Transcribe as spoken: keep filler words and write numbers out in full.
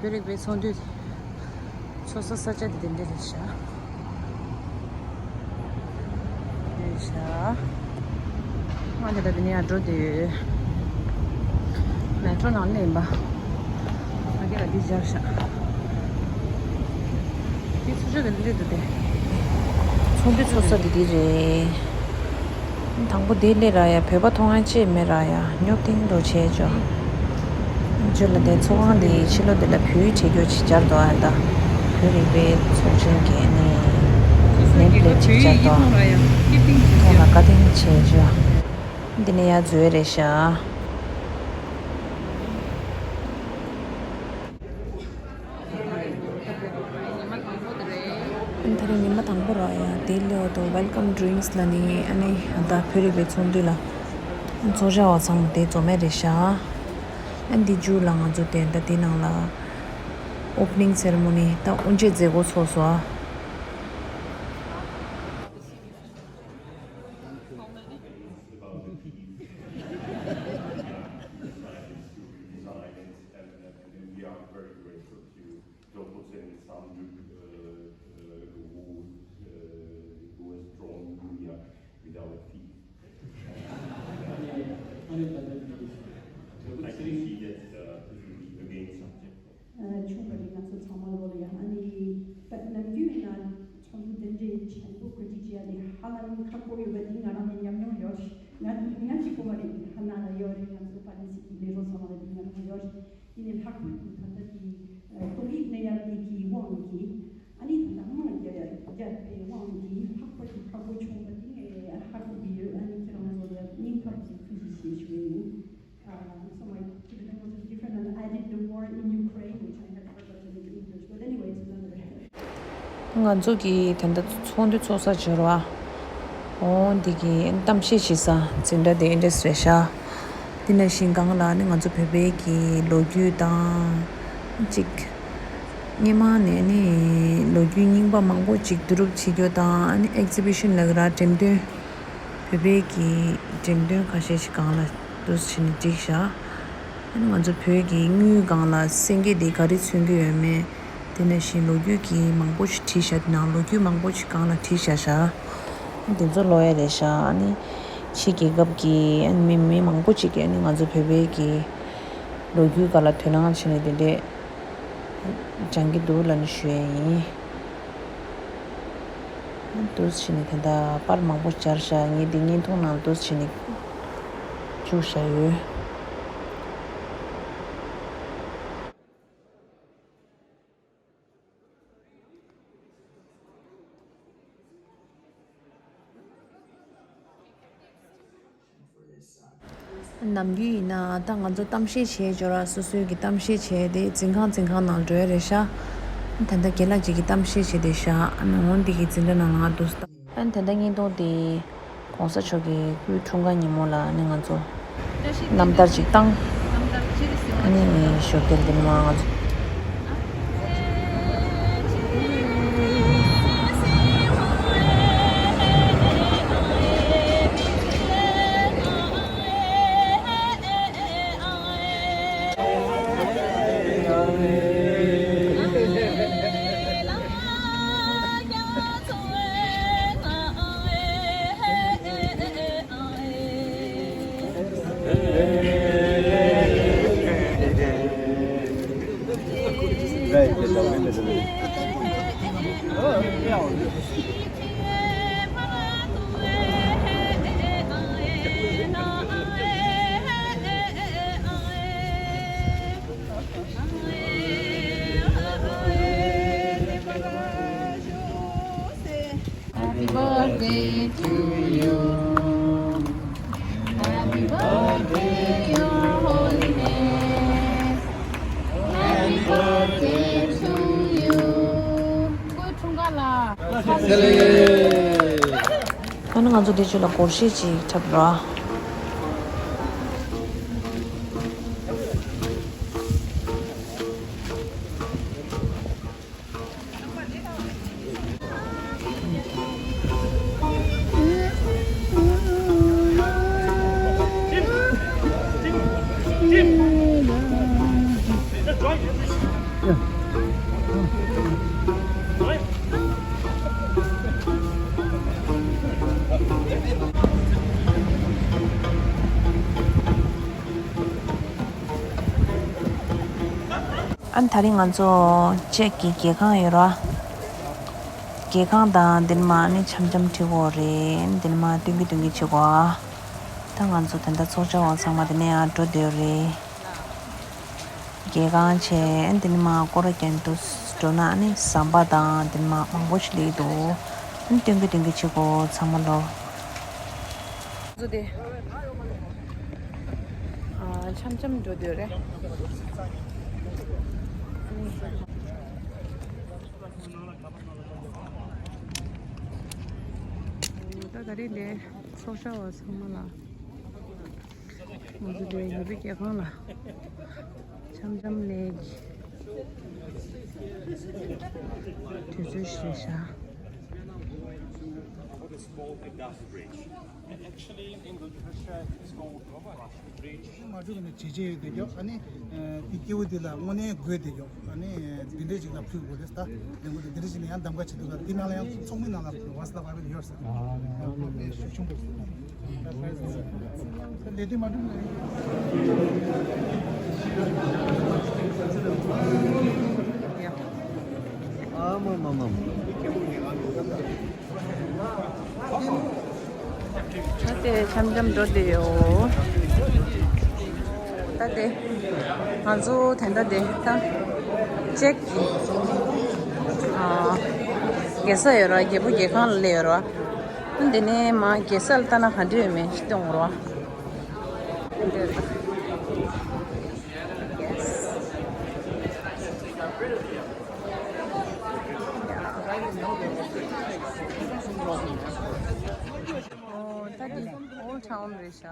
བོད་རིག་པའི་ཚོགས་འདུ་ཚོགས་ས་ས་ཆ་དེ་དེ་འདྲ་རེད་ཤག་རེད་ཤག་ང་དེ་ད་དེ་ནས་ཡར་འགྲོ་དེ་ཡོད། མེ་ཊོ་ནང་སླེབས་ཡིན་པ། ང་གི་ལ་འདི་སྦྱར་ཤག་འདི་ཚུར་ཕྱོགས་དེ་སླེབས་འདུག་སྟེ། ཚོགས་འདུ་ཚོགས་ས་དེ་འདི་རེད། དང་པོ་དེ་སླེབས་ར་ཡ། བོད་པ་མཐོང་ཡ་ཅེས་མེད་ར་ཡ། ཉོབ་ཏིང་འགྲོ་བྱས་ཅོ། ཇོ་ལ་དེ་ཚོགས་ཁང་དེ་ཕྱི་ལོགས་དེ་ལ་བོད་ཡིག་བྲིས་རྒྱུ་ཅིག་སྦྱར་འདུག་ཨ་ད། བོད་རིག་པའི་ཚོགས་ཆེན་གྱི་ནི་ནེམ་པླེ་ཊི་ཅིག་སྦྱར་འདུག་མཐོང་ན་བཀའ་དྲིན་ཆེ་ཇོ། འདི་ནས་ཡར་འཛུལ་རེད་ཤག་ད་རེས་ཉི་མ་དང་པོ་ར་ཡ། དེ་སླེབས་འོ་དོ་ཝེལ་ཀམ་ཌི་རིང་སི་ལ་ནི་ཨ་ནི་ད་བོད་རིག་པའི་ཚོགས་འདུ་ལ་ཚོགས་བཅར་བ་ཚང་མ་དེ་འཛོམས་མེད་རེད་ཤག་ཨ་འདི་མཇུག་ལ་ང་ཚོ་དེ་ད་དེ་ནང་ལ་ཨོ་པ་ནིང་སེ་རི་མོ་ནི་ད་དབུ་འབྱེད་མཛད་སྒོ་ཚོགས་སོ། Dr. Sen Samjuk, uh, uh, who, uh, who has drawn India without feet. I can see that, uh, this will be again subject. ཆུང་བ་རེད། ང་ཚོ་ཚང་མ་ལོ་ལ་ཡང་ཨ་ནི་ད་ནམ་རྒྱུན་ཡིན་ན་ཚོགས་འདུ་དེ་འདྲའི་ཆེན་པོ་གོ་སྒྲིག་བྱེད་ཡ་དེ་ཧ་ལམ་ཁག་པོ་ཡོད་པ་དེ་ང་རང་ནས་ཉམས་མྱོང་ཡོད། ང་ང་གཅིག་པོ་མ་རེད། ཧ་ན་ལ་ཡོད་རེད། ང་ཚོ་ཧྥ་རན་སི་གི་ལས་རོགས་ཚང་མ་ལ་དེ་ང་རང་ཡོད་རེད། དེ་ནས་ལྷག་པར་དུ་ད་ལྟ་གི་ཏོག་དབྱིབས་ནད་ཡམས་འདི་གི་དབང་གིས་ཨ་ནི་ད་ལྟ་དམག་རྒྱག་རྒྱག་པའི་དབང་གིས་ལྷག་པར་དུ་ཁག་པོ་བྱུང་བ་དེ་ངས་ཧ་གོ་གི་ཡོད། ཨ་ནི་ཁྱེད་རང་ཚོ་ལ་སྙིང་ཐག་པ་ནས་ཐུགས་རྗེ་ཆེ་ཞུ་ཡ་ཡིན། Uh, so my Tibetan was different, and I did the war in Ukraine, which I had forgotten in English. But anyway, it's another. ང་ཚོ་གི་ད་ལྟ་ཚོགས་འདུ་ཚོགས་ས་འབྱོར་བ། འོ་འདི་གི་གཏམ་བཤད་བྱེད་ས་འཛིན་གྲྭ་དེ་འདྲས་རེད་ཤག་དེ་ནང་བཞིན་སྒང་ལ་ནི་ང་ཚོ་བོད་པའི་གི་ལོ་རྒྱུས་དང་། གཅིག་སྔོན་མ་ནས་ནི་ལོ་རྒྱུས་རྙིང་པ་མང་པོ་ཅིག་བསྡུ་རུབ་བྱེད་རྒྱུ་དང་། ཨ་ནི་ཨེག་ཛི་བི་ཤན་ལབ་ཀྱི་ར། འགྲེམས་སྟོན། བོད་པའི་གི་འགྲེམས་སྟོན་ཁ་ཤས་ཤིག་སྒང་ལ་འདུག་སེ་བྱས་ནས་བསྒྲིགས་བཞག་ཨ་ནི་ང་ཚོ་བོད་ཀྱི་དངུལ་སྒང་ལ་སེང་གེ་འདི་ག་རེ་མཚོན་གྱི་ཡོད་མེད། དེ་ནང་བཞིན་ལོ་རྒྱུས་ཀྱི་མང་པོ་ཞིག་བྲིས་བཞག་དེ་ནང་ལོ་རྒྱུས་མང་པོ་ཞིག་སྒང་ལ་བྲིས་བཞག་བཞག་ཨ་ནི་དེ་ཚོ་ཀློག་ཡ་རེད་ཤག་ཨ་ནི་ཕྱི་རྒྱལ་ཁབ་ཀྱི་ཨ་ནི་མི་མི་མང་པོ་ཅིག་གིས་ཨ་ནི་ང་ཚོ་བོད་པའི་གི་ལོ་རྒྱུས་སྒང་ལ་དོ་སྣང་བྱས་ནས་དེ་འདྲས་སྦྱང་གི་འདུག་ལབ་ནས་ཞུ་ཡ་ཡིན། འདུག་སེ་བྱས་ནས་ད་ལྟ་པར་མང་པོ་སྦྱར་བཞག་ངས་འདི་བརྙན་ཐུང་ནང་འདུག་སེ་བྱས་ནས་བཅུག་བཞག་ཡོད། ནམ་རྒྱུན་ཡིན་ན་ད་ང་ཚོ་གཏམ་བཤད་བྱས་འབྱོར་ར། སོ་སོའི་གི་གཏམ་བཤད་བྱས་ཏེ་འཛིན་ཁང་འཛིན་ཁང་ནང་འགྲོ་ཡ་རེད་ཤག་ད་ལྟ་རྒན་ལགས་ཅིག་གིས་གཏམ་བཤད་བྱས་ཏེ་བཞག་ཨ་ནི་འོ་འདི་གི་འཛིན་གྲྭ་ནང་ལ་ང་འདུག་ཨ་ནི་ད་ལྟ་བརྙན་ཐུང་དེ་༸གོང་ས་མཆོག་གི་སྐུའི་འཁྲུངས་སྐར་ཉིན་མོ་ལ་ཨ་ནི་ང་ཚོ་རྣམ་ཐར་ཅིག་བཏང་། ཨ་ནི་ཞོགས་ཀས་དེ་ནས་མར་ང་ཚོ། Happy birthday to you. Happy birthday, Your Holiness. Happy birthday to you. སྐུའི་འཁྲུངས་སྐར་ལ། ཨ་ནི་ང་ཚོ་དེ་ཚོ་ལ་སྒོར་གཞས་ཅིག་འཁྲབ་ར། ཨ་ནི་དེ་རིང་ང་ཚོ་ཅེག་གི་རྒྱལ་ཁང་ཡོད་ར། རྒྱལ་ཁང་དང་འདི་ནས་མར་ཨ་ནི་འཆམ་འཆམ་འཁྲིད་དགོས་རེད། འདི་ནས་མར་སྟོན་གྱི་སྟོན་གྱི་བྱེད་དགོས་ཨ། ད་ང་ཚོ་ད་ལྟ་ཚོགས་བཅར་བ་ཚང་མ་དེ་ནས་ཡར་འགྲོ་བསྡད་ཡོད་རེད། རྒྱལ་ཁང་བྱས། འདི་ནས་མར་སྐོར་ར་རྒྱག་འདུག་འགྲོ་ན་ཨ་ནི་ཟམ་པ་དང་འདི་ནས་མར་མང་པོ་ཞིག་སླེབས་འདུག་ཨ་ནི་སྟོན་གྱི་སྟོན་གྱི་བྱེད་དགོས་ཚང་མ་ལོ། ཚོ་དེ། ཨ། འཆམ་འཆམ་འགྲོ་འདོད་རེད། ད་ད་རེས་འདི་ཚོགས་བཅར་བ་ཚང་མ་ལ། ང་ཚོ་འདི་ཡུ་རོབ་རྒྱལ་ཁང་ལ་འཆམ་འཆམ་ལས་དུས་ཚོད་བཞག་བཞག Actually, in Indonesia, it's called Russian bridge. མ་འགྲོ་ནས་བྱེད་ཆེད་ཡོད་དེ་ཀྱོ། ཨ་ནི་དེ་སྐྱེ་བོ་དེ་ལ་དངོས་གནས་དགོས་དེ་ཀྱོ། ཨ་ནི་དེ་འདྲས་ཅིག་ལ་ཕུལ་དགོས་རེད། ད་ལས་འགུལ་དེ་འདྲས་ཅིག་ལ་ཡང་གདམ་ག་བྱེད་དུས་ལ་དེ་ནང་ལ་ཡང་ཚོགས་མི་ནང་ལ་ཕུལ་བ་སླ་བ་རེད་ཡོད་ཟེར། ལས་དེ་མ་འགྲུབ་ན། ཨ་མ་མ་མ་མ། ད་དེ་འཆམ་འཆམ་འགྲོ་བསྡད་ཡོད། ད་དེ་ང་ཚོ་དེ་འདྲ་དེ་ད་ཅེག་གི་ཨ་རྒྱལ་ས་ཡོད་ར། རྒྱལ་པོ་རྒྱལ་ཁང་ལ་སླེབས་ཡོད་ར། ཨ་འདི་ནས་མར་རྒྱལ་ས་ལ་ལྟ་ན་ག་འདྲ་ཡོད་མེད་ཅིག་སྟོན་དགོས་ར། འདི་རེད་ད། Yes. ཨོ་ད་འདི་Old Town རེད་ཤག